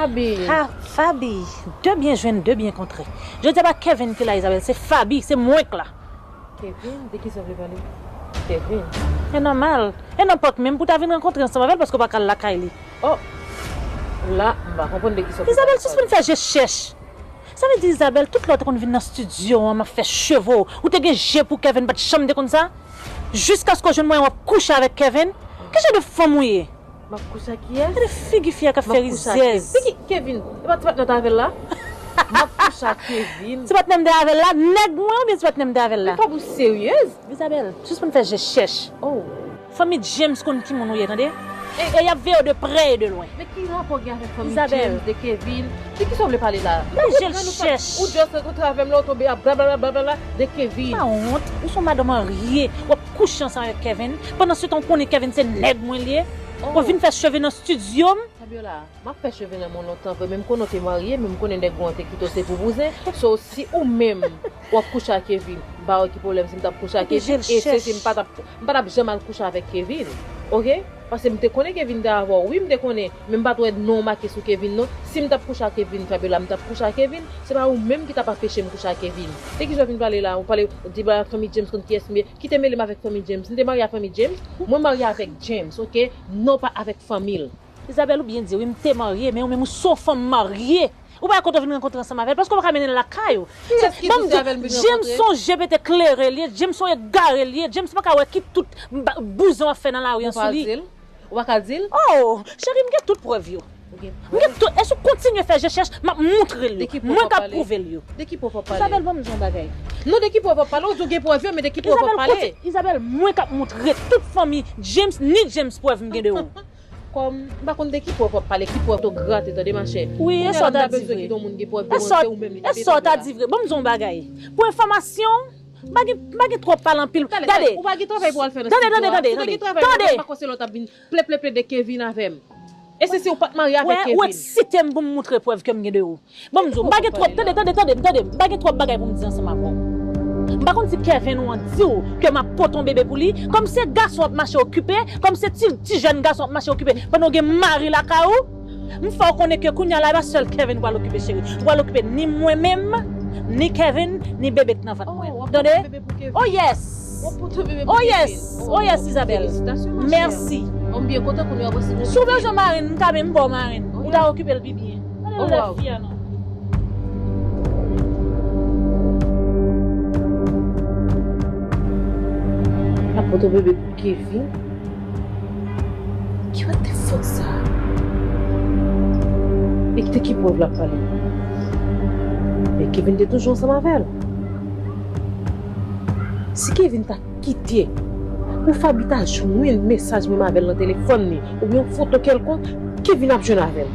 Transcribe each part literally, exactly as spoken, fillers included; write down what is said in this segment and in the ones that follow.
Fabi. Ha, Fabi, de byen jwenn, de byen kontre. Jodi a pa Kevin ki la, Isabelle, se Fabi, se mwen k la. Kevin? De kisa w vle pale? Kevin? E nòmal. E nan pòt menm pou ta vin rankontre ansanm avè l paske w pa ka al lakay li. Oh! La, m pa konprann de kisa w vle pale. Isabelle, sispann fè je chèch. Sa vle di, Isabelle, tout lè w te konn vin nan estidyo an, m ap fè cheve w, ou te gen je pou Kevin, pa t janm te konn sa? Jiskaske w jwenn mwayen w ap kouche avèk Kevin? Ki jan de fanm ou ye? M ap kouche ak kiyès? Gade figi fi a k ap fè rizèz. Se ki Kevin? Se pa ti patnè w te avè l la? M ap kouche ak Kevin. Ti patnè m te avè l la? Nèg mwen oubyen ti patnè m te avè l la? Men Fabi, ou seryez? Isabelle, sispann fè je chèch. Oh. Fanmi James konn ki moun ou ye, tande? E y ap veye w de prè e de lwen. Men ki rapò gen avèk fanmi James, de Kevin? De kisa w vle pale la? Mwen je l chèch. Ou just rankontre avè m la, ou tonbe ap blablabla, blablabla, de Kevin. Ou pa wont? Ou se yon madanm marye, w ap kouche ansanm avèk Kevin. Pandan se tan, ou konnen Kevin se nèg mwen li ye. W ap vin fè cheve nan estidyo m. Fabiola, m ap fè cheve nan men w lontan vre, men m konnen w te marye, men m konnen nèg ou an te kite w se pou bouzen. So, si ou menm, w ap kouche ak Kevin, m pa wè ki pwoblèm si m t ap kouche ak Kevin. E se si m pa t ap, m pa t ap janm al kouche avèk Kevin. Oke? Paske m te konnen Kevin te avè w. Wi, m te konnen, men m pa t wè non w make sou Kevin, non. Si m t ap kouche ak Kevin, Fabiola, m t ap kouche ak Kevin. Se pa ou menm ki t ap anpeche m kouche ak Kevin. De kisa w vin pale la? Ou pale, di ba fanmi James konn kiyès m ye. Ki te mele m avèk fanmi James? M te marye ak fanmi James? Mwen marye avèk James, oke? Non pa avèk fanmi l. Isabelle, ou byen di, wi, m te marye, men ou menm ou se yon fanm marye. Ou pa wè kote w vin rankontre ansanm avè l, paske w pa ka mennen l lakay ou. Kiyès ki di se avè l m vin rankontre? James se yon je pete klere l ye, James se yon egare l ye, James pa ka wè ki tout ba-, bouzen w ap fè nan lari an sou li. Ou pa di l? Ou pa ka di l? Oh, cheri, m gen tout prèv yo. M gen tout, e si w kontinye fè je chèch, m ap montre l yo. Mwen k ap pwouve l yo. De ki prèv w ap pale? Isabelle, ban m di w yon bagay. Non, de ki prèv w ap pale? Ou di w gen prèv yo, men de ki prèv w ap pale? Isabelle, mwen k ap montre tout fanmi James, ni James prèv m gen de ou. Kòm, m pa konn de ki prèv w ap pale, ki prèv w ap grate, tande, machè. Wi, e sa w ta di vre. Kounye a la, m ta bezwen kite yon moun gen prèv de mwen, se ou menm li ta bezwen la. E sa w ta di vre. Ban m di w yon bagay. Pou enfòmasyon, m pa gen, m pa gen twòp pale anpil. Gade, ou pa gen travay pou w al fè nan estidyo a. Tande, tande, tande, tande. Si w te gen travay pou w al fè, m pa kwè se lè w t ap vin ple, ple, ple de Kevin avè m. E se si w pa t marye avèk Kevin. Ou eksite m pou m montre prèv ke m gen de ou. Ban m di w, m pa gen twòp, tande, tande, tande, tande, m pa gen twòp bagay pou m di ansanm avè w. M pa konn si Kevin ou an di w ke m ap pote yon bebe pou li, kòm se gason w ap mache okipe, kòm se ti, ti jèn gason w ap mache okipe, pandan w gen mari lakay ou, m fè w konnen ke kounye a la, e pa sèl Kevin ou pral okipe, cheri. Ou pral okipe ni mwen menm, ni Kevin, ni bebe k nan vant mwen. Tande? Oh, yes! Oh, yes! Oh, yes, Isabelle. Mèsi. Si w bezwen marenn, m ka menm ba w marenn. Ou ta okipe l pi byen. Gade lè fi a non. L ap pote bebe pou Kevin. Ki wè te fòt sa? E de ki prèv l ap pale? Men Kevin te toujou ansanm avè l. Si Kevin ta kite pou Fabi ta jwenn mesaj mwen avè l nan telefòn li, oubyen yon foto kèlkonk, Kevin ap jwenn avè l.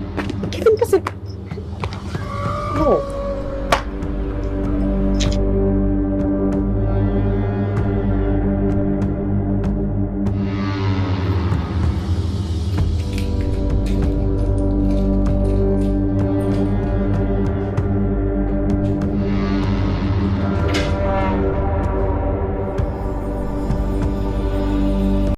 Kevin pase. Non.